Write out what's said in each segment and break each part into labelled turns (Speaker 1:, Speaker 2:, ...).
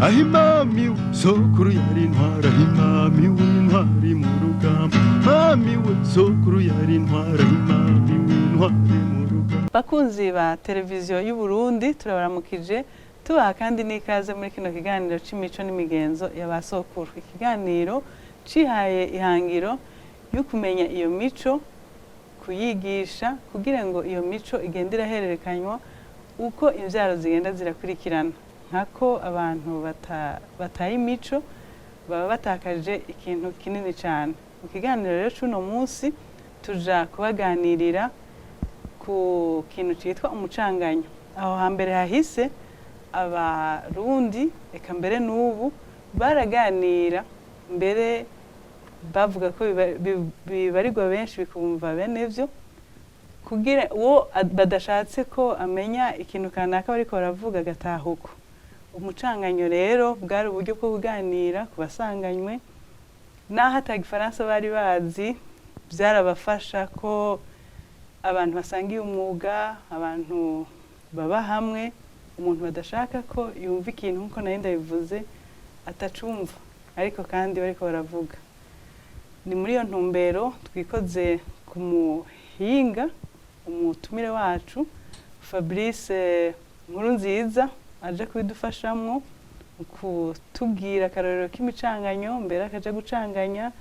Speaker 1: Ahimami sokuru yari intwara, ahimami w'intwari mu rugamba, mami we sokuru yari intwara, ahimami w'intwari mu rugamba.
Speaker 2: Bakunzi ba Televiziyo y'u Burundi, turabaramukije, tubaha kandi n'ikaze muri kino kiganiro c'imico n'imigenzo ya ba sokuru, ikiganiro cihaye ihangiro yo kumenya iyo mico, kuyigisha kugira ngo iyo mico igende irahererekanywa uko imvyaro zigenda zirakurikirana, nkako abantu bataye imico baba batakaje ikintu kinini cyane. Mu kiganiro rero c'uno munsi tuja kubaganirira ku kintu cyitwa umucanganyo. Aho hambere hahise Abarundi, eka mbere n'ubu, baraganira, mbere bavuga ko bibarirwa benshi bikumva bene vyo, kugira uwo badashatse ko amenya ikintu kanaka bariko baravuga agatahuko. Umucanganyo rero bwari uburyo bwo kuganira ku basanganywe, naho ata Gifaransa bari bazi, byarabafasha ko abantu basangiye umwuga, abantu baba hamwe, umuntu badashaka ko yumva ikintu, nk'uko nari ndabivuze, atacumva ariko kandi bariko baravuga. Ni muri iyo ntumbero twikoze ku muhinga, umutumire wacu Fabrice Nkurunziza aje kubidufashamwo mu kutubwira akarorero k'imicanganyo, mbere akaja gucanganya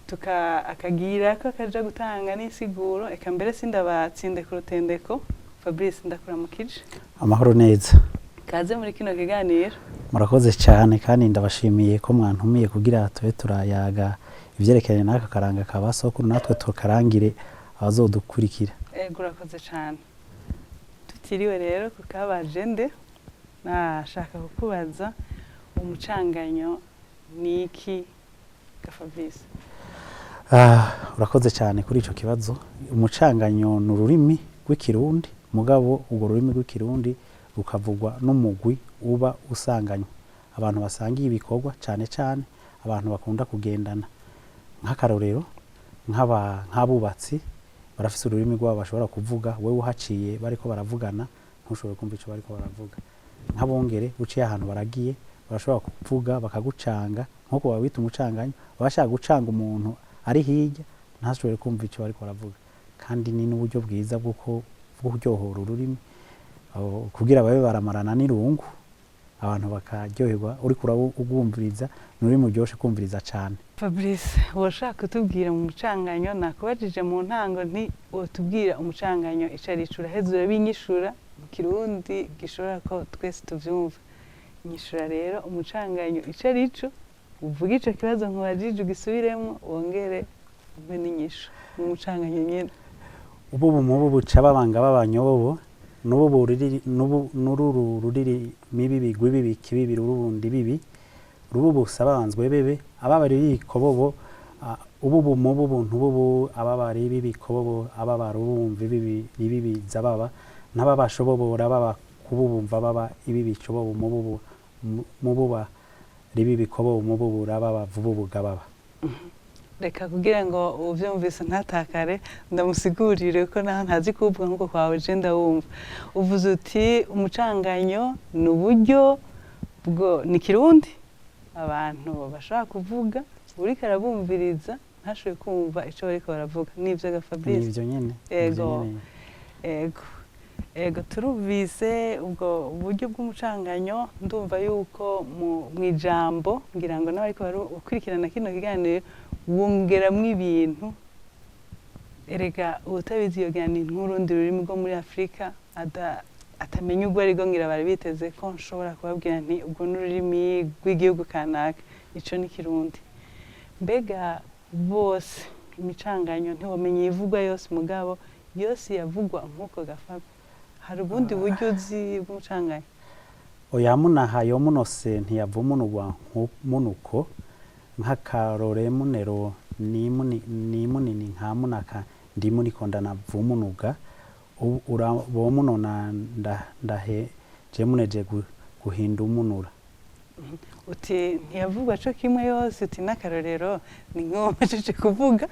Speaker 2: tuka akagira ko akaja gutanga n'insiguro. Eka mbere sindabatsinde ku rutendeko. Fabrice, ndakuramukije.
Speaker 3: Amahoro neza.
Speaker 2: Kaze muri kino kiganiro.
Speaker 3: Murakoze cyane, kandi ndabashimiye ko mwantumiye kugira tube turayaga ivyerekeranye n'aka karanga ka ba sokuru, natwe tukarangire abazodukurikira.
Speaker 2: Ego, urakoze cyane. Tutiriwe rero ku kabaje nde, nashaka kukubaza, umucanganyo ni iki ga Fabrice?
Speaker 3: Ah, urakoze cyane kuri ico kibazo. Umucanganyo ni ururimi rw'Ikirundi, mugabo urwo rurimi rw'Ikirundi rukavugwa n'umugwi uba usanganywe, abantu basangiye ibikorwa, cyane cyane abantu bakunda kugendana. Nk'akarorero, nk'abubatsi barafise ururimi rwabo bashobora kuvuga, wewe uhaciye bariko baravugana ntushobore kumva ico bariko baravuga. Nk'abongere, uciye ahantu baragiye, barashobora kuvuga bakagucanga, nk'uko babita umucanganyo, baba bashaka gucanga umuntu ari hirya ntashobore kumva ico bariko baravuga. Kandi ni n'uburyo bwiza bwo kuryohora ururimi kugira babe baramarana n'irungu, abantu bakaryoherwa uriko urwumviriza. Ni ururimi ruryoshe kumviriza cane.
Speaker 2: Fabrice, woshaka kutubwira mu mucanganyo? Nakubajije mu ntango nti wotubwira umucanganyo ico ari ico, uraheza urabinyishura mu Kirundi gishobora ko twese tuvyumva. Nyishura rero umucanganyo ico ari ico, uvuge ico kibazo nkubajije, ugisubiremo, wongere umpe n'inyishu mu mucanganyo nyene.
Speaker 3: Ububu mubu buca babanga babanyobobo n'ubu ruriri n'ubu n'ururu ruriri mibibi gwibibi kibibi rurubundi bibi rububu sabanzwe bebe ababari bikobobo ububu mubu buntu bubu ababari bibikobobo ababara ubumva ibibi ibibi zababa n'ababashobobora baba kububumva baba ibibi cobobo mububu mububa ribibi kobobo mububura baba vububuga baba.
Speaker 2: Reka kugira ngo uvyumvise ntatakare, ndamusigurire ko naho ntazi kuwuvuga nk'uko kwawe, je ndawumva. Uvuze uti umucanganyo ni uburyo bwo, ni Kirundi abantu bashobora kuvuga, uriko arabumviriza ntashobore kumva ico bariko baravuga. Nivyo ga Fabrice?
Speaker 3: Nivyo nyene.
Speaker 2: Ego.
Speaker 3: Nivyo nyene.
Speaker 2: Ego, turumvise ubwo buryo bw'umucanganyo. Ndumva yuko mu ijambo, ngira ngo n'abariko gukurikirana kino kiganiro wongeramwo ibintu. Erega uwutabizi yogira ni nk'urundi rurimi rwo muri Afurika atamenya urwo arirwo. Ngira bari biteze ko nshobora kubabwira nti ubwo n'ururimi rw'igihugu kanaka, ico ni Kirundi. Mbega bose imicanganyo ntiwomenya iyivugwa yose, mugabo yose yavugwa nk'uko gafabi? Hari ubundi buryo uzi bw'umucanganyo?
Speaker 3: Oya, munaha yo munose ntiyavumunurwa munuko nk'akarore munero ni munini nka munaka ndi muniko ndanavumunuga bomunona ndahe je muneje guhinda umunura.
Speaker 2: Uti ntiyavugwa co kimwe yose, uti n'akarorero ni nk'uwo mpejeje kuvuga,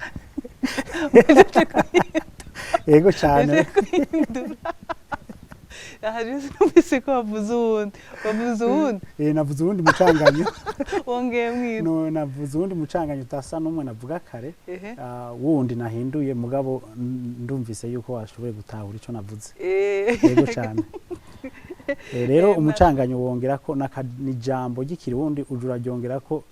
Speaker 2: mpejeje guhindura.
Speaker 3: Yego cyane.
Speaker 2: Mpejeje guhindura. Aha rero sinumvise ko wavuze uwundi, wavuze uwundi.
Speaker 3: Navuze uwundi mucanganyo.
Speaker 2: Wongeye mwitwa.
Speaker 3: No, navuze uwundi mucanganyo utasa n'umwe navuga kare. Wundi nahinduye, mugabo ndumvise yuko washoboye gutahura ico navuze. Yego cyane. Rero umucanganyo wongerako n'ijambo ry'ikirundi, uja uraryongerako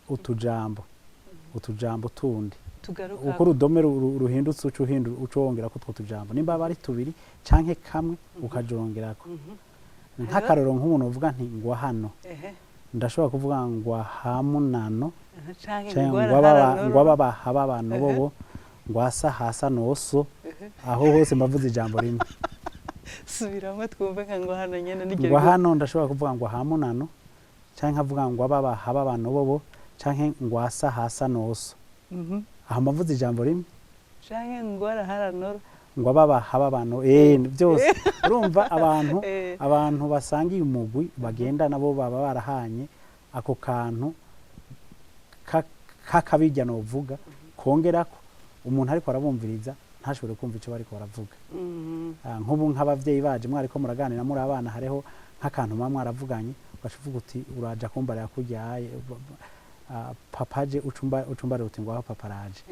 Speaker 3: utujambo tundi.
Speaker 2: Tugaruka.
Speaker 3: Uko urudome ruhindutse, uca uhindura, uca wongerako utwo tujambo, nimba aba ari tubiri canke kamwe, ukajongerako. Nk'akarorero, nk'umuntu uvuga nti ngwa hano, ndashobora kuvuga ngwa hamunano,
Speaker 2: canke
Speaker 3: canke
Speaker 2: ngwara haranoro.
Speaker 3: Ngwa baba hababano bobo, ngwasa hasa noso. Aho hose mbavuze ijambo rimwe.
Speaker 2: Subiramo twumve nka ngo hano nyene niryo.
Speaker 3: Ngwa hano, ndashobora kuvuga ngo hamunano, canke nkavuga ngo ababa hababano bobo, canke ngwasa hasa noso. Aho mbavuze ijambo rimwe.
Speaker 2: Canke ngwara haranoro.
Speaker 3: Ngo ababa hababano, byose urumva abantu abantu basangiye umugwi bagenda nabo baba barahanye ako kantu kakabirya novuga kongerako umuntu ariko arabumviriza ntashobore kumva ico bariko baravuga. Nk'ubu nk'abavyeyi baje mwariko muraganira muri abana, hariho nk'akantu muba mwaravuganye, ugaca uvuga uti uraja kumbarira kuryaye papa aje, ucumbarira uti ngo aho papa araje.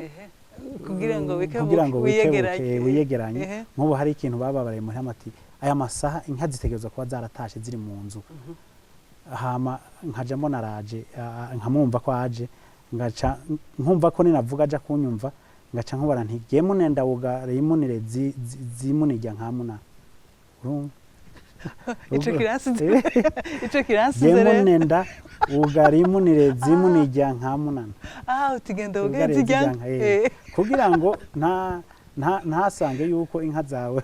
Speaker 2: Kugira ngo wikebuke.
Speaker 3: Kugira ngo wikebuke.
Speaker 2: Wiyegeranye.
Speaker 3: Wiyegeranye. Nk'ubu hari ikintu bababariye muhira ati aya masaha inka zitegerezwa kuba zaratashe ziri mu nzu, hama nkaja mbona araje, nkamwumva ko aje, ngaca nkumva ko ninavuga aja kunyumva, ngaca nkubara nti gemune ndawuga rimunire zimunirya nkamuna, urumva?
Speaker 2: Ico kiransize, ico kiransize rero.
Speaker 3: Gemune nda ugarimunire zimunirya nkamunana.
Speaker 2: Ah, utigenda
Speaker 3: Ugare
Speaker 2: ugenza ijya.
Speaker 3: zijya nka, kugira ngo nta ntasange yuko inka zawe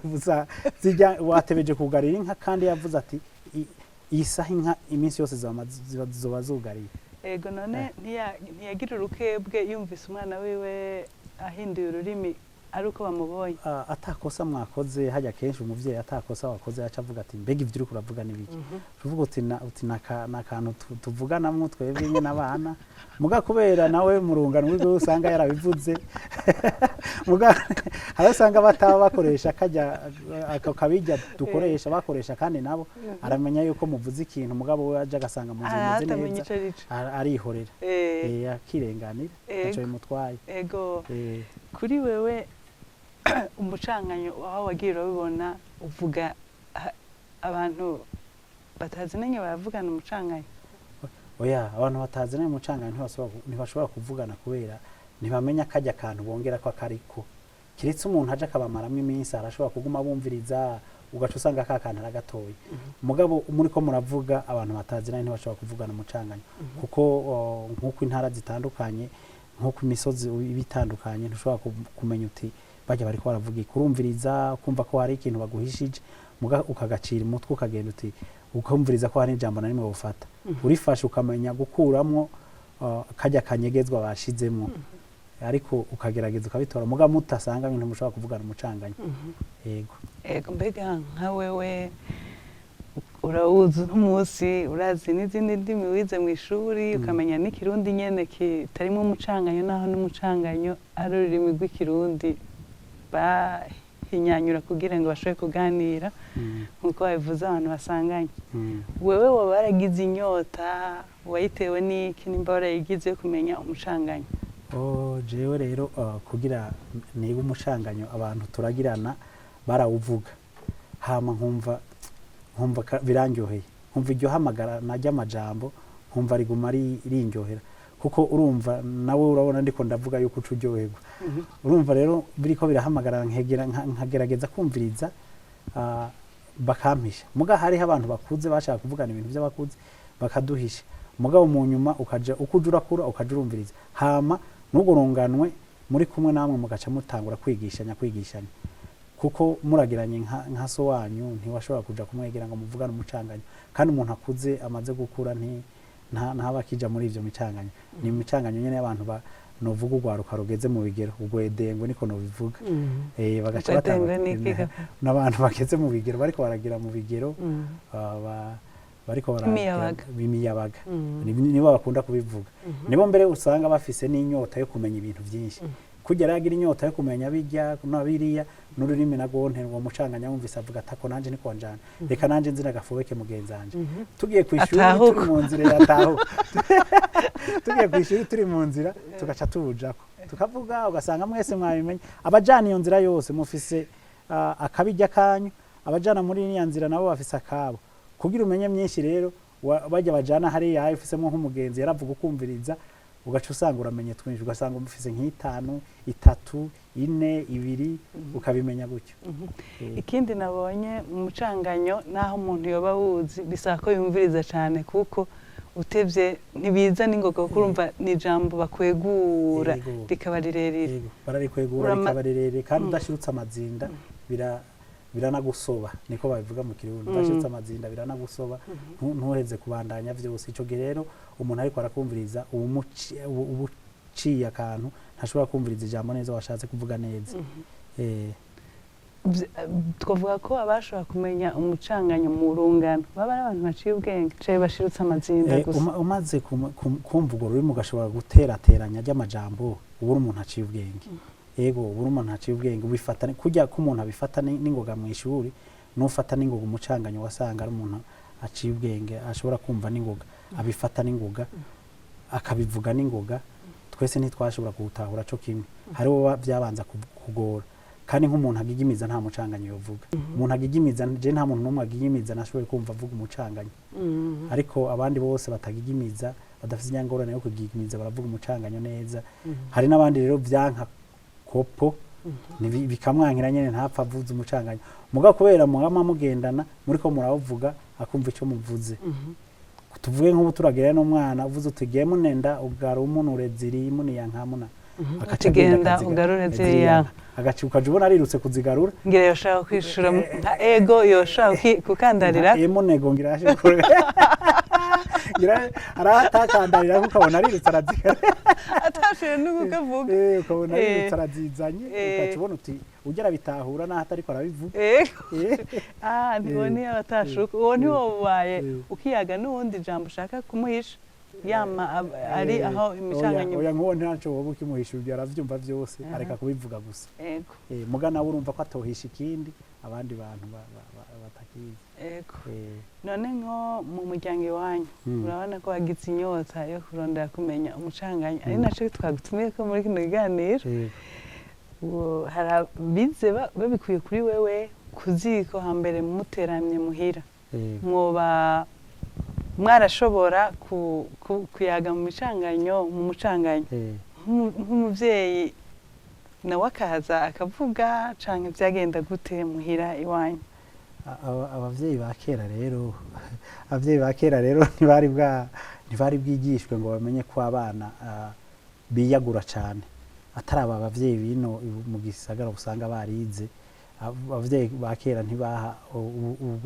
Speaker 3: zijya watebeje kugarira inka, kandi yavuze ati iyi saha inka iminsi yose ziba zugariye.
Speaker 2: Ego, none ntiyagira urukebwe yumvise umwana wiwe ahinduye ururimi ari uko bamubonye?
Speaker 3: Atakosa mwakoze hajya kenshi umuvyeyi atakosa wakoze aca avuga ati mbega ivyo uriko uravuga ni biki? Uvuga uti uti nakantu tuvuganamwo twebwe nyene abana, muga kubera nawe mu rungano rwiwe usanga yarabivuze, muga hari usanga bataba bakoresha kajya ako kabijya dukoresha bakoresha, kandi nabo aramenya yuko muvuze ikintu, mugabo we aje agasanga mu nzu bimeze
Speaker 2: atamenya
Speaker 3: neza,
Speaker 2: ico arico.
Speaker 3: Arihorera. Akirenganira, ntaco bimutwaye.
Speaker 2: Ego. Kuri wewe umucanganyo aho wagiye urabibona, uvuga abantu batazinanye baravugana umucanganyo?
Speaker 3: Oya, abantu bataziranye umucanganyo ntibashobora kuvugana, kubera ntibamenya kajya kantu bongera ko akariko, kiretse umuntu aje akabamaramwo iminsi, arashobora kuguma bumviriza, ugaca usanga ka kantu aragatoye. Mugabo muriko muravuga, abantu bataziranye ntibashobora kuvugana umucanganyo, kuko nk'uko intara zitandukanye, nk'uko imisozi iba itandukanye, ntushobora kumenya uti bajya bariko baravuga iki. Urumviriza kumva ko hari ikintu baguhishije, muga ukagacira umutwe, ukagenda uti ukumviriza ko hari ijambo na rimwe bufata urifashe, ukamenya gukuramwo kajya kanyegezwa bashizemwo, ariko ukagerageza ukabitora, muga mutasanga ibintu mushobora kuvugana umucanganyo. Yego.
Speaker 2: Ego, mbega nka wewe urawuzi uno munsi, urazi n'izindi ndimi wize mu ishuri, ukamenya n'ikirundi nyene kitarimo umucanganyo, naho n'umucanganyo ari ururimi rw'ikirundi bahinyanyura kugira ngo bashobore kuganira, nk'uko babivuze abantu basanganye. Wewe waba waragize inyota, wayitewe n'iki, nimba warayigize, yo kumenya umucanganyo?
Speaker 3: Oh, jewe rero kugira niga umucanganyo, abantu turagirana barawuvuga, hama nkumva birandyoheye, nkumva iryo hamagara najya amajambo, nkumva riguma rinryohera, kuko urumva nawe urabona ndiko ndavuga yuko uca uryoherwa. Urumva rero biriko birahamagara, nkagerageza kumviriza, bakampisha. Muga hariho abantu bakuze bashaka kuvugana ibintu by'abakuze bakaduhisha, mugabo mu nyuma ukaja uko uja urakura ukaja urumviriza, hama n'urwo runganwe muri kumwe namwe mugaca mutangura kwigishanya, kuko muragiranye nka so wanyu ntiwashobora kuja kumwegera ngo muvugane umucanganyo. Kandi umuntu akuze amaze gukura ntaba akija muri ivyo micanganyo. Ni imicanganyo nyene y'abantu novuga urwaruka rugeze mu bigero, ugwedengwe niko nobivuga. Bagaca
Speaker 2: Ugwedengwe
Speaker 3: batangura
Speaker 2: ni iki ga?
Speaker 3: n'abantu bageze mu bigero, bariko baragira mu bigero, bariko baragira
Speaker 2: Imiyabaga.
Speaker 3: imiyabaga. Nibo bakunda kubivuga, nibo mbere usanga bafise n'inyota yo kumenya ibintu byinshi. Kujya rero agira inyota yo kumenya bijya no biriya n'ururimi narwo, uwo mucanganya wumvise avuga ati: "Ako nanje niko njana, reka nanje nzina gafobeke mugenzanje." Tugiye ku ishuri,
Speaker 2: Atahuka.
Speaker 3: turi mu nzira, yatahuka. Tugiye ku ishuri, turi mu nzira, tugaca tubujako tukavuga, ugasanga mwese mwabimenye. Abajana iyo nzira yose mufise akabijya kanyu, abajana muri iriya nzira nabo bafise akabo. Kugira umenye myinshi rero, bajya bajana hariya, ufisemo nk'umugenzi yaravuga, ukumviriza, ugaca usanga uramenye twinshi, ugasanga ufise nk'itanu, itatu, ine, ibiri, ukabimenya gutyo.
Speaker 2: Ikindi nabonye mu mucanganyo, naho umuntu yoba awuzi, bisaba ko yumviriza cyane, kuko utevye ntibiza n'ingoga, kuko urumva ni ijambo bakwegura rikaba rirerire.
Speaker 3: Yego, bararikwegura rikaba rirerire kandi udashirutse amazinda biranagusoba, niko babivuga mu Kirundi. Udashirutse amazinda biranagusoba, ntuheze kubandanya vyose. Ico gihe rero umuntu ariko arakumviriza, uba uciye akantu, ntashobora kumviriza ijambo neza washatse kuvuga neza.
Speaker 2: Twavuga ko abashobora kumenya umucanganyo mu rungano baba ari abantu baciye ubwenge canke bashirutse amazinda gusa.
Speaker 3: Umaze kumva urwo rurimi, ugashobora guterateranya ry'amajambo, uba uri umuntu aciye ubwenge. Yego, uba uri umuntu aciye ubwenge. Ubifata kurya ko umuntu abifata n'ingoga mu ishuri, n'ufata n'ingoga umucanganyo, wasanga ari umuntu aciye ubwenge, ashobora kumva n'ingoga, abifata n'ingoga, akabivuga n'ingoga. Twese ntitwashobora kuwutahura co kimwe, hariho byabanza kugora. Kandi nk'umuntu agigimiza nta mucanganyo yovuga. Umuntu agigimiza, je nta muntu n'umwe agigimiza nashoboye kumva avuga umucanganyo. Ariko abandi bose batagigimiza, badafite inyangorane yo kugigimiza, baravuga umucanganyo neza. Hari n'abandi rero vyanka kopo, bikamwankira nyene, ntapfa avuze umucanganyo. Muga kubera mugama mugendana, muriko murawuvuga, akumva ico muvuze. Tuvuge nk'ubu turagira n'umwana uvuze uti: "Genda ugarumunure ziri muniya nkamuna", agaca agenda
Speaker 2: Genda ugarure ziriya.
Speaker 3: Nka. Agaca ukaja ubona arirutse kuzigarura.
Speaker 2: Ngira yoshaka kwishura nka ego, yoshaka kukandarira.
Speaker 3: Emunego ngira yaje kure, ngira aratakandarira, kuko ukabona arirutse arazigarura.
Speaker 2: Atashoboye no kukavuga.
Speaker 3: Ukabona arirutse arazizanye. Ukaca ubona uti ujya arabitahura naho atariko arabivuga.
Speaker 2: Ego. Ah, ntiwo niyo abatashuka uwo ntiwobaye ukiyaga n'uwundi ijambo ushaka kumuhisha yama ari aho imicanganyo.
Speaker 3: Oya, nk'uwo ntaco woba ukimuhisha, ibyo aravyumva vyose, areka kubivuga gusa. Muga nawe urumva ko atohisha ikindi abandi bantu batakizi.
Speaker 2: None nko mu muryango iwanyu, urabona ko wagize inyota yo kurondera kumenya umucanganyo, ari naco twagutumiye ko muri kino kiganiro. Hari abize babikuye kuri wewe ku ziko hambere muteramye muhira, mwoba mwarashobora kuyaga mu micanganyo, mu mucanganyo, nk'umuvyeyi nawe akaza akavuga, canke vyagenda gute muhira iwanyu?
Speaker 3: Abavyeyi ba kera rero, abavyeyi ba kera rero ntibari bwigishwe ngo bamenye ko abana biyagura cane. Atari aba bavyeyi bino mu gisagara usanga barize. Abavyeyi ba kera ntibaha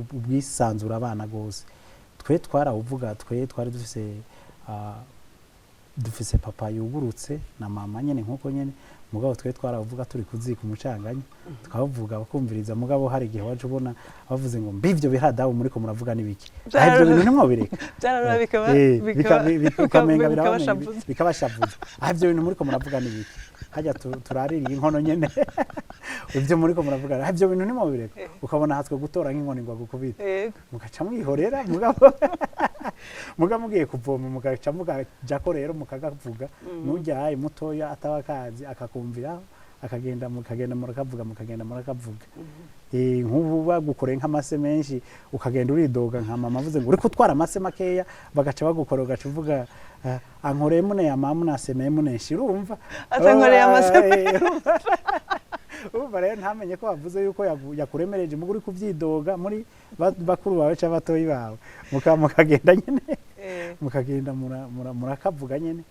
Speaker 3: ubwisanzure abana gose. Twe twarawuvuga, twe twari dufise papa yugurutse na mama nyene nkuko nyene. Mugabo twe twaravuga turi kuzika umucanganyo, tukavuga bakumviriza. Mugabo hari igihe waje ubona bavuze ngo: "Mbivyo bihadabu muriko muravuga n'ibiki? Ah, ivyo bintu ntimwobireka."
Speaker 2: Byararura bikaba
Speaker 3: ukamenga
Speaker 2: bikabashavuza.
Speaker 3: Bikabashavuza. "Ah, ivyo bintu muriko muravuga n'ibiki? Hajya turaririye inkono nyene, ivyo muriko muravuga, ah, ivyo bintu ntimwobireka." Ukabona hatswe gutora nk'inkoni ngo agukubite. Mugaca mwihorera. Mugabo muga mugiye kuvoma, mugaca mugajako rero mukagavuga. Nujyaye mutoya ataba akazi, akakumviraho, akagenda, mukagenda murakavuga, mukagenda murakavuga. Nk'ubu bagukoreye nk'amase menshi, ukagenda uridoga, nka mama avuze ngo uriko utwara amase makeya, bagaca bagukora, ugaca uvuga: "Ankoreye mune ya mama nasemeye mune nshira." Urumva?
Speaker 2: Atankoreye amase.
Speaker 3: Urumva rero ntamenye ko bavuze yuko yakuremereje, muga uri kuvyidoga muri bakuru bawe canke batoyi bawe, mukagenda nyene, mukagenda murakavuga nyene,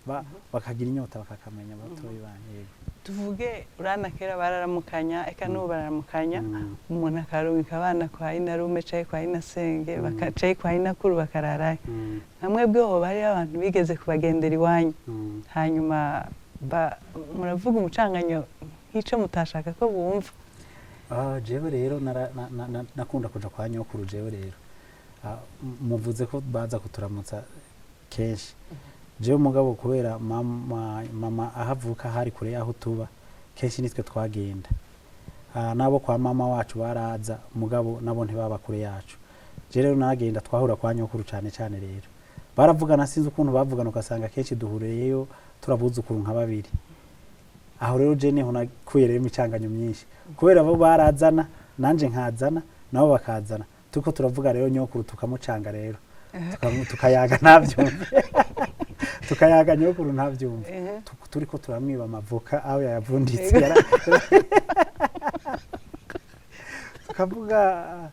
Speaker 3: bakagira inyota bakakamenya batoyi banyu. Yego.
Speaker 2: Tuvuge urana kera bararamukanya, eka n'ubu bararamukanya. Umuntu akarungika abana kwa inarume canke kwa inasenge, canke kwa inakuru, bakararayo. Nka mwebwe hoba hariho abantu bigeze kubagendera iwanyu, hanyuma muravuga umucanganyo nk'ico mutashaka ko bumva?
Speaker 3: Ah, jewe rero nakunda kuja kwa nyokuru. Jewe rero, muvuze ko baza kuturamutsa kenshi. Jewe mugabo kubera mama aho avuka hari kure y'aho tuba. Kenshi nitwe twagenda. Nabo kwa mama wacu baraza, mugabo nabo ntibaba kure yacu. Je rero nagenda, twahura kwa nyokuru cyane cyane. Rero baravugana, sinzi ukuntu bavugana, ugasanga kenshi duhuriyeyo turabuzukuru nka babiri. Aho rero je niho nakuye rero imicanganyo myinshi, kubera bo barazana, nanje nkazana, nabo bakazana, turiko turavuga. Rero nyokuru tukamucanga, rero tukayaga ntabyumve, tukayaga nyokuru ntabyumve. Turiko turamwiba amavoka aho yayavunditse. Tukavuga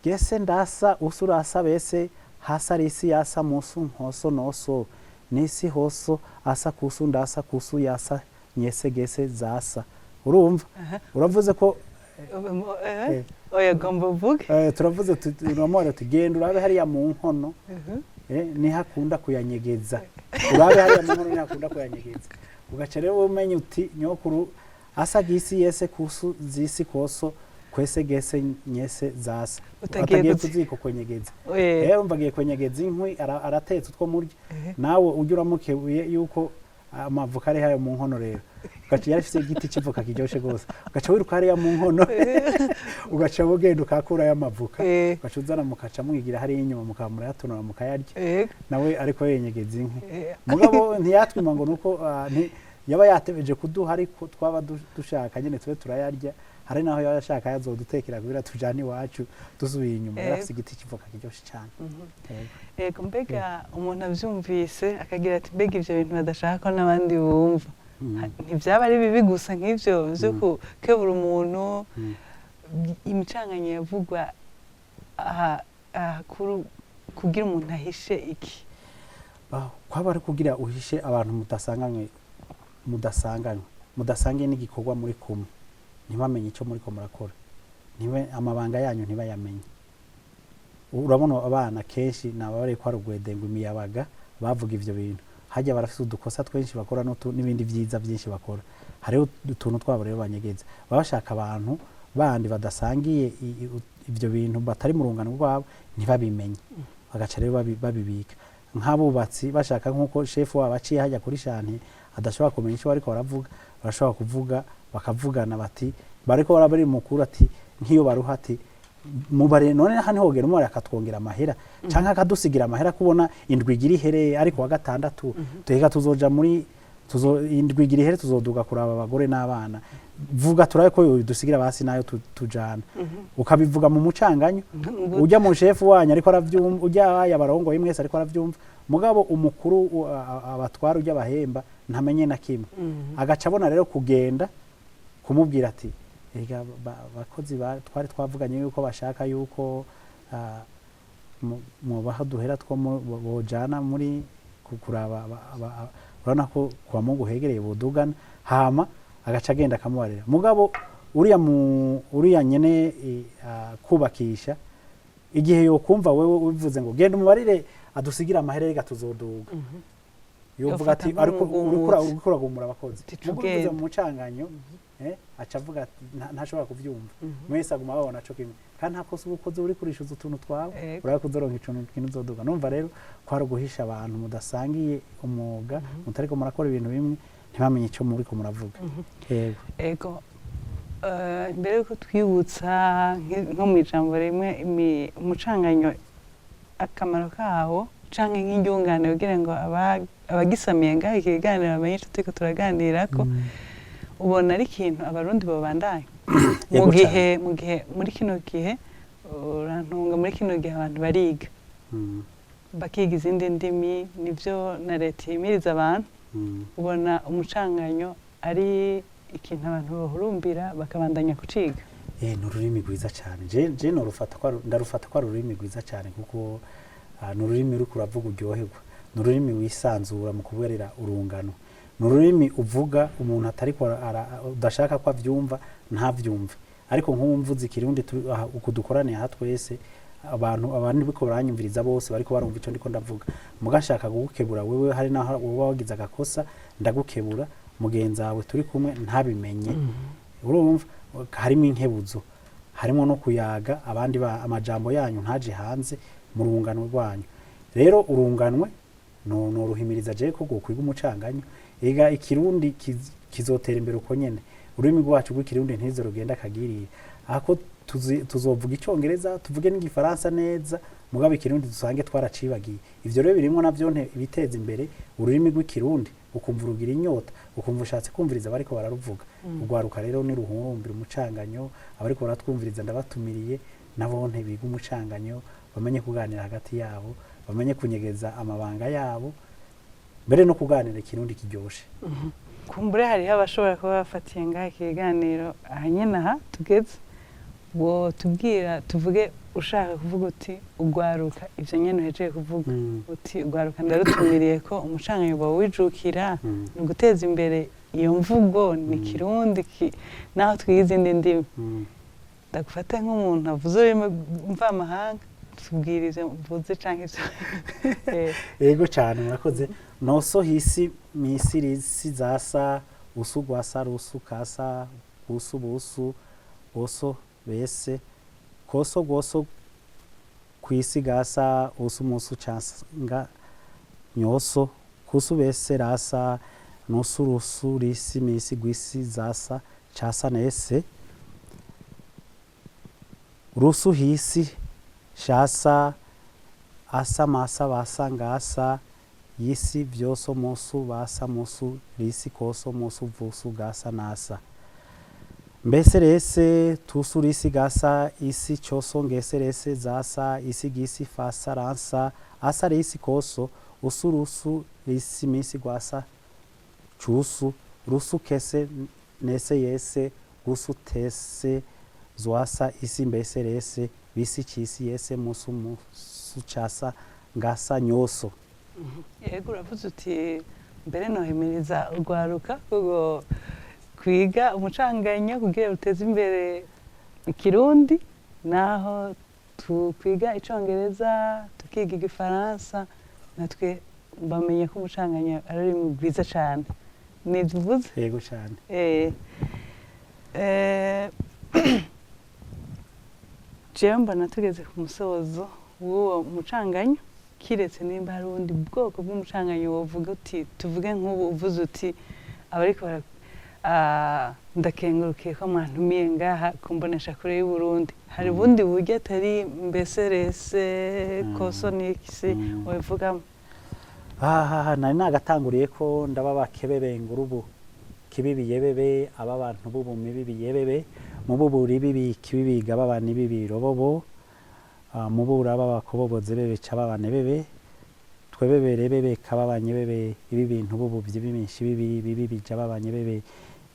Speaker 3: gese ndasa usu urasa bese hasa risi yasa musu nkoso noso nisi hoso asa kusu ndasa kusu yasa nyese gese zasa. Urumva uravuze ko
Speaker 2: Oya, gomba uvuge.
Speaker 3: Turavuze turamubwira tuti: "Genda urabe hariya mu nkono, niho akunda kuyanyegeza, urabe hariya mu nkono niho akunda kuyanyegeza." Ugaca rero umenya uti nyokuru asa gisi yese kusu zisi koso kwese gese nyese zasa.
Speaker 2: Utagiye
Speaker 3: Atagiye kuziko kwenyegeza. Rero umva agiye kwenyegeza inkwi, aratetse utwo murya, nawe ujya uramukebuye yuko amavoka ari hayo mu nkono. Rero ugaca, yari afise igiti c'ivoka kiryoshe rwose, ugaca wiruka hariya mu nkono, ugaca ugenda ukakurayo amavoka, ugaca uzana, mukaca mwigira hariya inyuma, mukaba murayatonora, mukayarya, nawe ariko yenyegeza inkwi. Mugabo ntiyatwima ngo nuko yaba yatebeje kuduha, ariko twaba dushaka nyine tube turayarya. Hari naho yaba yashaka yazodutekera kugira tujane iwacu dusubiye inyuma. Yari afise igiti c'ivoka kiryoshe cane. Yego.
Speaker 2: Yego, mbega umuntu abyumvise akagira ati: "Mbega ibyo bintu badashaka ko n'abandi bumva, ntibyaba ari bibi gusa nk'ibyo byo gukebura umuntu?" Imicanganyo yavugwa aha ahakuru kugira umuntu ahishe iki?
Speaker 3: Kwaba ari kugira uhishe abantu mudasanganywe, mudasangiye n'igikorwa muri kumwe, ntibamenye icyo muri ko murakora, ntibe amabanga yanyu ntibayamenye. Urabona abana kenshi ni ababari ko ngo imiyabaga bavuga ivyo bintu hajya, barafise udukosa twinshi bakora n'ibindi vyiza byinshi bakora. Hariho utuntu twabo rero banyegeza, baba bashaka abantu bandi badasangiye ivyo bintu, batari mu rungano rwabo, ntibabimenye, bagaca rero babibika. Nk'abubatsi bashaka nk'uko shefu wabo aciye hajya kuri chantier adashobora kumenya icyo bariko baravuga, barashobora kuvuga, bakavugana bati bariko barabari mukuru ati nk'iyo baruha ati: "Mubare none hano hogera umubare akatwongera amahera canke akadusigira amahera, kubona indwi igira ihere ariko wa gatandatu tuheka tuzoja muri tuzo indwi igira ihere, tuzoduga kuraba abagore n'abana, vuga turabe ko dusigira basi nayo tujana." Ukabivuga mu mucanganyo, ujya mu shefu wanyu ariko aravyumva, ujya aya barongoye mwese ariko aravyumva, mugabo umukuru abatwara ujya bahemba ntamenye na kimwe. Agaca abona rero kugenda kumubwira ati: "Ega bakozi twari twavuganye yuko bashaka yuko mubaha duhera two bojana muri kuraba urabona ko kwa Mungu hegereye bodugana." Hama agaca agenda akamubarira. Mugabo uriya mu uriya nyene kubakisha, igihe yokumva wewe ubivuze ngo: "Genda umubarire adusigire amahera, reka tuzoduga," yovuga ati:
Speaker 2: Yofata
Speaker 3: "Ariko
Speaker 2: nk'umugumutsi.
Speaker 3: Uriko uragumura abakozi."
Speaker 2: Ati,
Speaker 3: Mugo ubivuze
Speaker 2: "Tugende."
Speaker 3: mu mucanganyo, aca avuga ati ntashobora kuvyumva. Mwese aguma babona co kimwe, kandi nta kosa uba ukoze, uri kurishuza utuntu twawe, urabona ko uzoronka ikintu kintu uzoduga. Numva rero ko ari uguhisha abantu mudasangiye umwuga, mutariko murakora ibintu bimwe, ntibamenye icyo muriko muravuga. Yego.
Speaker 2: Ego. Mbere yuko twibutsa nko mu ijambo rimwe umucanganyo akamaro kawo canke nk'iryungane, kugira ngo abagisamiye ngaho iki kiganiro bamenye ico turiko turaganirako, ubona ari ikintu Abarundi bobandanya mu
Speaker 3: Yego.
Speaker 2: gihe muri kino gihe, urantunga, muri kino gihe abantu bariga, bakiga izindi ndimi, nivyo na leta ihimiriza abantu, ubona umucanganyo ari ikintu abantu bahurumbira bakabandanya kuciga?
Speaker 3: Ni ururimi rwiza cyane. Je norufata ko ndarufata ko ari ururimi rwiza cyane, kuko ni ururimi uriko uravuga uryoherwa, ni ururimi wisanzura mu kuberera urungano, ni ururimi uvuga umuntu atariko udashaka ko avyumva ntavyumve. Ariko nk'ubu mvuze Ikirundi uku dukoraniye aha twese, abantu abandi bariko baranyumviriza bose bariko barumva ico ndiko ndavuga. Muga nshaka kugukebura wewe, hari naho woba wagize agakosa, ndagukebura mugenzi wawe turi kumwe ntabimenye. Urumva harimo inkebuzo, harimo no kuyaga abandi amajambo yanyu ntaje hanze mu rungano rwanyu. Rero urunganwe no ruhimiriza je ko gukwiga umucanganyo. Ega Ikirundi kizotera imbere uko nyene. Ururimi rwacu rw'Ikirundi ntizo rugenda akagirira ahako tuzovuga Icyongereza, tuvuge n'Igifaransa neza, mugabo Ikirundi dusange twaracibagiye. Ivyo rero birimwo navyo ibiteza imbere ururimi rw'Ikirundi, ukumva urugira inyota, ukumva ushatse kumviriza abariko bararuvuga. Urwaruka rero ni ruhurumbira umucanganyo. Abariko baratwumviriza ndabatumiriye nabonte biga umucanganyo, bamenye kuganira hagati yabo, bamenye kunyegeza amabanga yabo, mbere no kuganira Ikirundi kiryoshe.
Speaker 2: Kumbure hariho abashobora kuba bafatiye ngaha ikiganiro aha nyene aha tugeze, wo tubwira, tuvuge ushaka kuvuga uti ugwaruka, ivyo nyene uhejeje kuvuga, uti ugwaruka ndarutumiriye ko umucanganyo bowijukira, ni uguteza imbere iyo mvugo ni Kirundi naho twiga izindi ndimi. Ndagufate nk'umuntu avuze ururimi mvamahanga, tubwire ivyo mvuze canke ivyo.
Speaker 3: Yego cyane, murakoze. Noso hisi misi risi zasa usu gwasa rusu kasa busu busu boso bese koso gwoso kwisi gasa usu musu changa nyoso kusu bese rasa nusu rusu risi misi gwisi zasa chasa nese rusu hisi shasa asa masa basa ngasa yisi vyoso musu basa musu risi koso musu vusu gasa nasa mbese rese tusu risi gasa isi choso ngese rese zasa isi gisi fasa ransa asa risi koso usu rusu risi misi gwasa chusu rusu kese nese yese gusu tese zwasa isi mbese rese bisi chisi yese musu musu chasa ngasa nyoso.
Speaker 2: Yego, uravuze uti mbere nohimiriza urwaruka kugo kwiga umucanganyo kugira ruteze imbere Ikirundi, naho tukwiga Icongereza, tukiga Igifaransa, natwe bamenye ko umucanganyo ari ururimi rwiza cane. Nivyo uvuze?
Speaker 3: Yego cyane.
Speaker 2: Jewe mbona tugeze ku musozo w'uwo mucanganyo, kiretse nimba hari ubundi bwoko bw'umucanganyo wovuga uti, tuvuge nk'ubu uvuze uti abariko bara ndakengurukiye ko mwantumiye ngaha kumbonesha kure y'Uburundi, hari ubundi buryo atari mbese rese koso n'ikisi wabivugamo?
Speaker 3: Ahaha, nari nagatanguriye ko ndaba bakebebe ngurubu kibibi yebebe aba bantu b'ubumi bibi yebebe mububuri bibi kibibi gababa nibibi robobo mubura b'abakoboboze bebe cababane bebe twebebere bebe kababanye bebe ibi bintu bubuvyi biminshi bibi bibi bija babanye bebe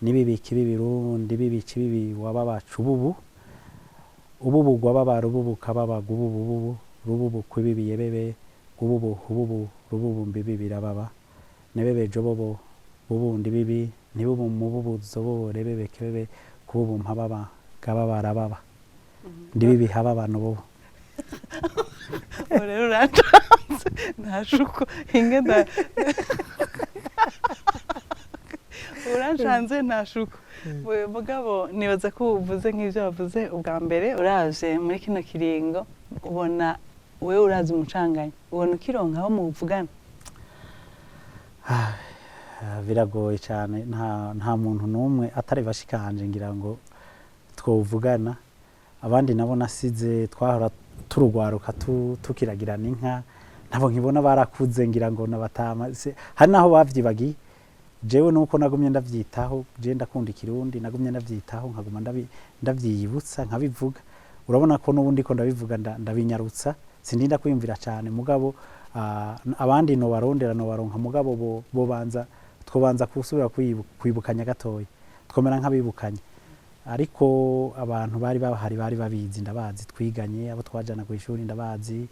Speaker 3: nibibi kibibi rundi bibi kibibi wababacu bubu ububu gwababa rububu kababa gububu bubu rububu kwibibi yebebe gububu hububu rububu mbibi birababa nebebe jobobo bubundi bibi ntibubu mububu zobobo rebebe kebebe kububu mpababa gababa rababa ndibibi hababa nububu.
Speaker 2: Ubu rero uratanze ntashuko hinge nda uranshanze ntashuko. Mugabo nibaza ko uvuze nk'ibyo wavuze ubwa mbere, uravye muri kino kiringo ubona wewe urazi umucanganyo, ubona ukironka aho muvugana?
Speaker 3: Ah, biragoye cyane. Nta muntu n'umwe atari bashikanje ngira ngo twovugana. Abandi nabo nasize twahora turugwaruka tukiragirana inka, nabo nkibona barakuze, ngira ngo nabatama hari naho bavyibagiye. Jewe nuko nagumye ndavyitaho, je ndakunda Ikirundi, nagumye ndavyitaho, nkaguma ndavyiyibutsa nkabivuga. Urabona ko n'ubundi ko ndabivuga ndabinyarutsa, sindinda kwiyumvira cyane. Mugabo abandi nobarondera nobaronka, mugabo bo bobanza twobanza kusubira kwibukanya gatoya, twomera nk'abibukanya. Ariko abantu bari bahari bari babizi, ndabazi, twiganye, abo twajana ku ishuri ndabazi.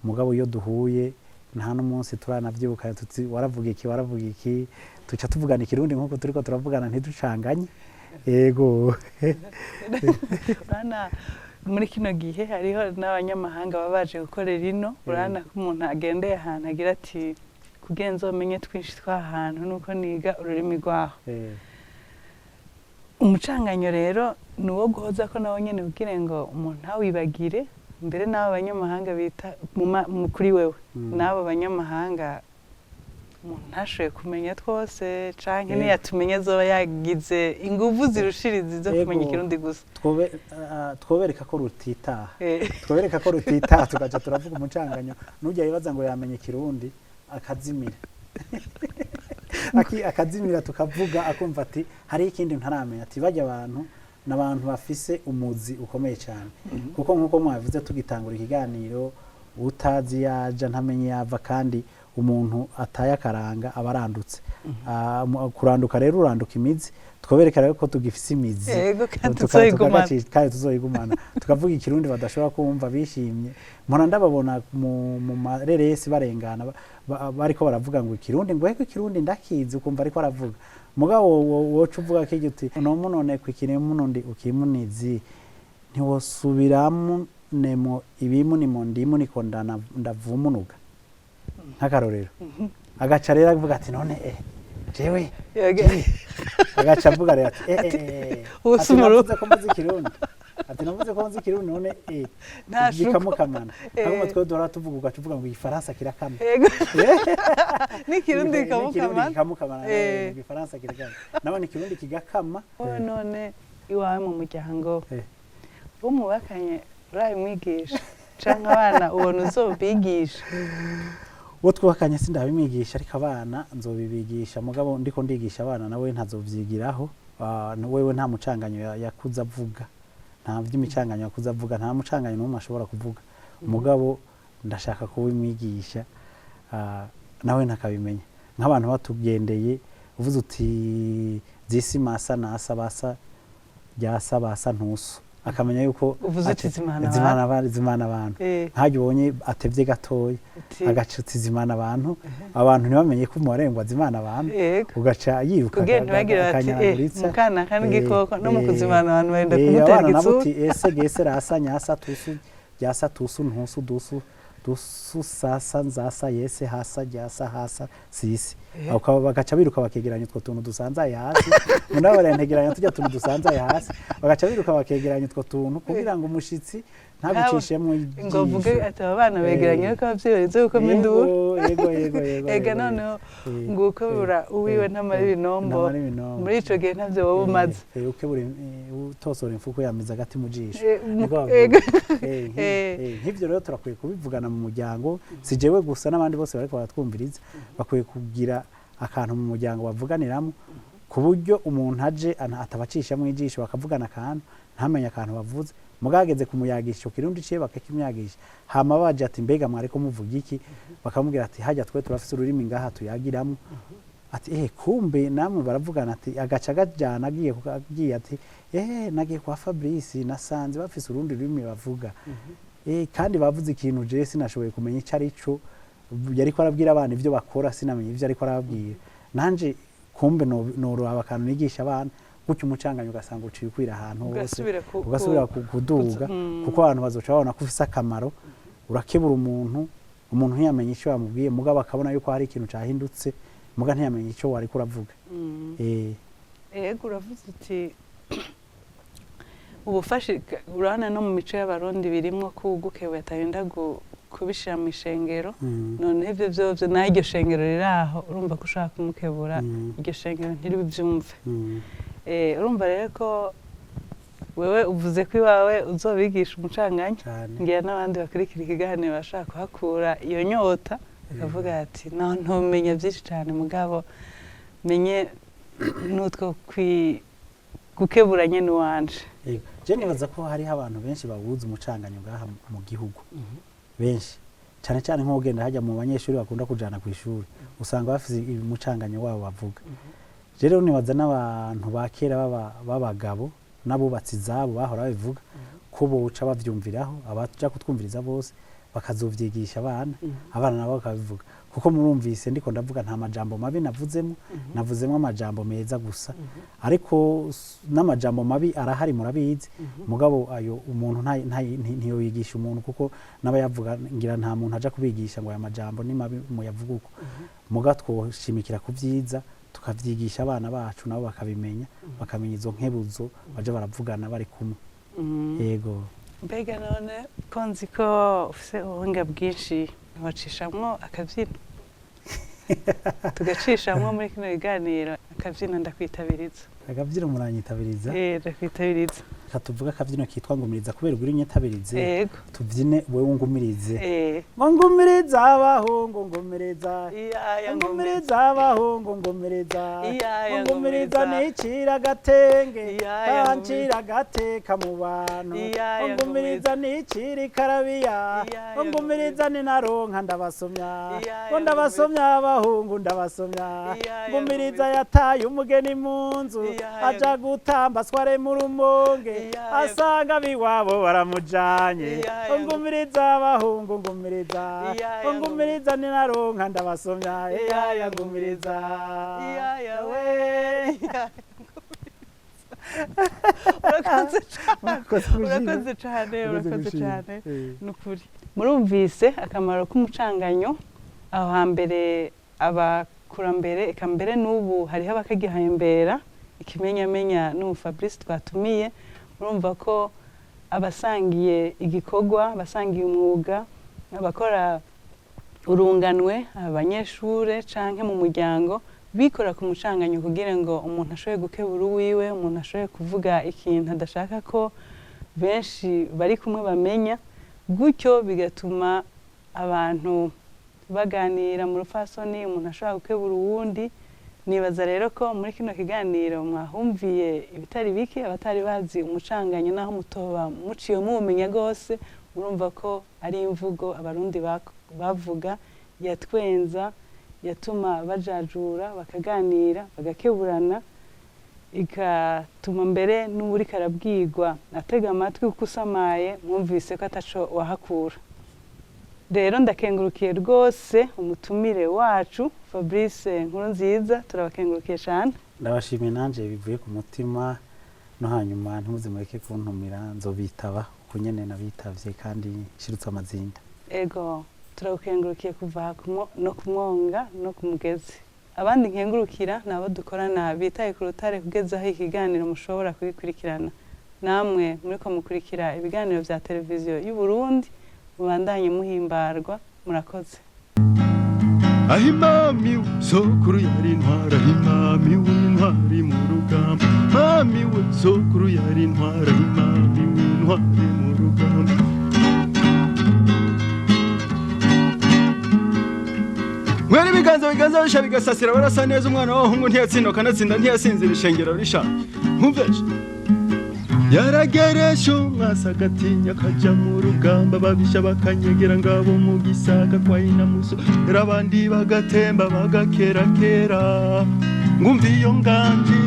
Speaker 3: Mugabo iyo duhuye nta n'umunsi turanavyibukanya tuti waravuga iki, waravuga iki. Tuca tuvugana Ikirundi nk'uko turiko turavugana, ntiducanganye. Yego.
Speaker 2: Urabona muri kino gihe hariho n'abanyamahanga baba baje gukorera ino. Urabona ko umuntu agendeye ahantu agira ati kugira nzomenye twinshi tw'ahantu nuko niga ururimi rwaho. Umucanganyo rero ni uwo guhoza ko nawo nyene kugira ngo umuntu ntawibagire, mbere n'abo banyamahanga bita kuri wewe n'abo banyamahanga. Umuntu ntashoboye kumenya twose, canke
Speaker 3: Yego.
Speaker 2: niyatumenya azoba yagize inguvu zirushiriza zo kumenya
Speaker 3: Yego.
Speaker 2: ikirundi gusa.
Speaker 3: Twobereka ko rutitaha. Twobereka ko rutitaha, tugaca turavuga umucanganyo, nujya yibaza ngo yamenye ikirundi akazimira. Akazimira tukavuga, akumva ati hari ikindi ntaramenya, ati bajya abantu n'abantu bafise umuzi ukomeye cyane, kuko nk'uko mwabivuze tugitangura ikiganiro, utazi yaja ntamenye yava, kandi umuntu ataye akaranga aba arandutse. Kuranduka rero uranduka imizi. Twobereka rero ko tugifise imizi.
Speaker 2: Yego, kandi tuzoyigumana.
Speaker 3: Kandi tuzoyigumana, tukavuga ikirundi badashobora kumva bishimye. Mpora ndababona mu mareresi barengana, bariko baravuga ngo ikirundi, ngo eko ikirundi ndakizi, ukumva ariko aravuga. Mugabo woca uvuga kirya uti nomunone kwikirimunundi ukimunizi ntiwosubiramu nemo ibimunimo ndimuniko ndavumunuga, nk'akarorero. Agaca rero avuga ati none jewe
Speaker 2: Yego.
Speaker 3: agaca avuga rero ati
Speaker 2: Ubu
Speaker 3: ati
Speaker 2: si umurundi.
Speaker 3: navuze ko mvuze ikirundi, ati navuze ko nzi ikirundi, none
Speaker 2: Nta shuko.
Speaker 3: bikamukamana. Ahubwo twe duhora tuvuga, ugaca uvuga ngo igifaransa kirakama.
Speaker 2: Yego, n'ikirundi
Speaker 3: N'ikirundi
Speaker 2: bikamukamana.
Speaker 3: kikamukamana. Igifaransa kirakama, nabona ikirundi kigakama.
Speaker 2: Wowe none iwawe mu muryango wo mubakanye urabimwigisha, canke abana ubona uzobigisha?
Speaker 3: Uwo twubakanye sindabimwigisha, ariko abana nzobibigisha. Mugabo ndiko ndigisha abana, nawe ntazovyigiraho. Wewe nta mucanganyo yakuze avuga, nta vy'imicanganyo yakuze avuga, nta mucanganyo n'umwe ashobora kuvuga. Mugabo ndashaka kubimwigisha, nawe ntakabimenya. Nk'abantu batugendeye, uvuze uti zisi masa nasa basa ryasa basa ntusu, akamenya yuko
Speaker 2: Uvuze uti zimana.
Speaker 3: Zimana abantu, zimana abantu. Nkajya ubonye atevye gatoya, agaca uti zimana abantu, abantu ntibamenye ko umubare ngo zimana abantu. Ugaca yiruka
Speaker 2: Kugira ntibagire bati
Speaker 3: akanyanguritsa.
Speaker 2: Mukana kandi igikoko no mu kuzimana abantu barinda kumutera
Speaker 3: abana nabo
Speaker 2: igitsura.
Speaker 3: Uti ese gese rasa nyasa tusu ryasa tusu ntusu dusu dusu sasa nzasa yese hasa ryasa hasa sisi. Aho bagaca biruka bakegeranya utwo tuntu dusanzaye hasi, munabo barantegeranya tujya tuntu dusanzaye hasi, bagaca biruka bakegeranya utwo tuntu kugira ngo umushitsi ntagucishemwo
Speaker 2: Ngo uvuge
Speaker 3: ijisho.
Speaker 2: ati aba bana begeranye ariko abavyeyi barinze gukoma induru.
Speaker 3: Yego yego yego
Speaker 2: Ega noneho nguko bura uwiwe ntamara ibinombo.
Speaker 3: Ntamara ibinombo.
Speaker 2: Muri ico gihe ntavyo wowe umaze.
Speaker 3: Ukebura utosora imfuku yamiza agati mu jisho. Niko bavuga. Nk'ivyo rero turakwiye kubivugana mu muryango, si jewe gusa, n'abandi bose bariko baratwumviriza bakwiye kugira akantu mu muryango bavuganiramo, ku buryo umuntu aje atabacishamo ijisho, bakavugana akantu ntamenye akantu bavuze. Mugageze kumuyagisha ico kirundi ciwe bakakimyagisha, hama baje ati mbega mwariko muvuga iki? Bakamubwira ati hajya twe turafise ururimi ngaha tuyagiramo. Ati kumbe namwe baravugana. Ati agaca gajana agiye agiye ati nagiye kwa Fabrice nasanze bafise urundi rurimi bavuga, kandi bavuze ikintu je sinashoboye kumenya ico ari cyo. Yariko arabwira abana ivyo bakora, sinamenya ivyo ariko arababwira. Nanje kumbe noraba akantu nigisha abana gutyo, umucanganyo ugasanga uciye ukwira ahantu hose.
Speaker 2: Ugasubira
Speaker 3: ugasubira kuduga, kuko abantu bazoca babona ko ufise akamaro. Urakebura umuntu, umuntu ntiyamenye icyo wamubwiye, mugabo akabona yuko hari ikintu cahindutse, muga ntiyamenye icyo wariko uravuga.
Speaker 2: Ego, uravuze uti ubufasha, urabona no mu mico y'abarundi birimwo ko ugukebuye atarinda kubishira mu ishengero. Noneho ivyo vyovyo naho iryo shengero riri aho, urumva ko ushaka kumukebura, iryo shengero ntiribuvyumve. Urumva rero ko wewe uvuze ko iwawe uzobigisha umucanganyo.
Speaker 3: Cane.
Speaker 2: Ngira n'abandi bakurikira ikiganiro bashaka kuhakura iyo nyota, bakavuga ati naho ntumenya byinshi cyane, mugabo menye n'utwo gukebura nyene uwanje.
Speaker 3: Yego. Je nibaza ko hariho abantu benshi bawuzi umucanganyo ngaha mu gihugu, benshi cyane cyane nk'ugenda hajya mu banyeshuri bakunda kujana ku ishuri, usanga bafise umucanganyo wabo bavuga. Je rero nibaza n'abantu ba kera b'abagabo n'abubatsi izabo bahora babivuga, ko boca bavyumviraho, abaja kutwumviriza bose bakazovyigisha abana, abana nabo bakabivuga. Kuko murumvise ndiko ndavuga, nta majambo mabi navuzemo, navuzemo amajambo meza gusa. Ariko n'amajambo mabi arahari, murabizi. Mugabo ayo umuntu ntiyoyigisha umuntu, kuko n'abayavuga ngira nta muntu aja kubigisha ngo aya majambo ni mabi muyavuga uko. Muga twoshimikira ku vyiza, tukavyigisha abana bacu, nabo bakabimenya, bakamenya izo nkebuzo baja baravugana bari kumwe. Yego.
Speaker 2: Mbega none ko nzi ko ufise ubuhinga bwinshi, ntiwacishamwo akabyino? Tugacishamwo muri kino kiganiro akabyino ndakwitabiriza.
Speaker 3: Akabyino muranyitabiriza?
Speaker 2: Eh, ndakwitabiriza.
Speaker 3: Reka tuvuge akabyino kitwa ngumiriza, kubera ugura unyitabirize.
Speaker 2: Yego.
Speaker 3: Tubyine, wewe ungumirize.
Speaker 2: Eh.
Speaker 3: Ngo ngumiriza abahungu, ngumiriza.
Speaker 2: Iyaya.
Speaker 3: Ngumiriza abahungu, ngumiriza.
Speaker 2: Iyaya.
Speaker 3: Ngumiriza.
Speaker 2: Ngumiriza.
Speaker 3: Nicira agatenge.
Speaker 2: Iyaya.
Speaker 3: Kancira agateka mu bantu.
Speaker 2: Iyaya.
Speaker 3: Ngumiriza, nicira ikarabiya.
Speaker 2: Iyaya.
Speaker 3: Ngumiriza, ninaronka ndabasomya.
Speaker 2: Iyaya.
Speaker 3: Ngo ndabasomya abahungu, ndabasomya.
Speaker 2: Iyaya.
Speaker 3: Ngumiriza yataye umugeni mu nzu.
Speaker 2: Iyaya.
Speaker 3: Aja gutamba sware mu Rumonge.
Speaker 2: Iyaya.
Speaker 3: Asanga abiwabo baramujanye.
Speaker 2: Iyaya.
Speaker 3: Ngumiriza abahungu, ngumiriza.
Speaker 2: Iyaya.
Speaker 3: Ngumiriza, ninaronka ndabasomya. Iyaya, ngumiriza.
Speaker 2: Iyaya we, iyaya, urakoze cyane.
Speaker 3: Murakoze gushima.
Speaker 2: Urakoze cyane.
Speaker 3: Urakoze
Speaker 2: Urakoze
Speaker 3: gushima.
Speaker 2: cyane. Ni ukuri murumvise akamaro k'umucanganyo. Aho hambere abakurambere, eka mbere n'ubu hariho abakagihembera. Ikimenyamenya n'ubu Fabrice twatumiye, murumva ko abasangiye igikorwa, abasangiye umwuga, abakora urunganwe, abanyeshure canke mu muryango, bikora ku mucanganyo kugira ngo umuntu ashobore gukebura uwiwe, umuntu ashobore kuvuga ikintu adashaka ko benshi bari kumwe bamenya. Gutyo bigatuma abantu baganira mu rupfasoni, umuntu ashobora gukebura uwundi. Nibaza rero ko muri kino kiganiro mwahumviye ibitari bike. Abatari bazi umucanganyo, naho mutoba muciye muwumenya rwose, murumva ko ari imvugo Abarundi bavuga yatwenza, yatuma bajajura, bakaganira, bagakeburana, igatuma mbere n'uwuriko arabwirwa atega amatwi, kuko usamaye mwumvise ko ataco wahakura. Rero ndakengurukiye rwose umutumire wacu Fabrice Nkurunziza, turabakengurukiye cyane.
Speaker 3: Ndabashimiye nanje bivuye ku mutima. No hanyuma ntimuze mureke kuntumira, nzobitaba uko nyene nabitavye kandi nshirutse amazinda.
Speaker 2: Ego, turagukengurukiye kuva no ku mwonga no ku mugezi. Abandi nkengurukira ni abo dukorana bitaye ku rutare kugeza aho ikiganiro mushobora kubikurikirana. Namwe muriko mukurikira ibiganiro vya Televiziyo y'u Burundi, mubandanye muhimbarwa. Murakoze.
Speaker 1: Ahimami sokuru yari intwara, ahimami w'intwari mu rugamba. Mami we, sokuru yari intwara, ahimami w'intwari mu rugamba. Mwere ibiganza, biganza bisha bigasasira, barasa neza. Umwana w'abahungu ntiyatsinda kanatsinda, ntiyasinzira ishengero rishaje. Nkumveshe yarageresha umwasi agatinya akaja mu rugamba, babisha bakanyegera ngabo mu Gisaga kwa Inamuso, abandi bagatemba bagakerakera. Ngumva iyo nganji.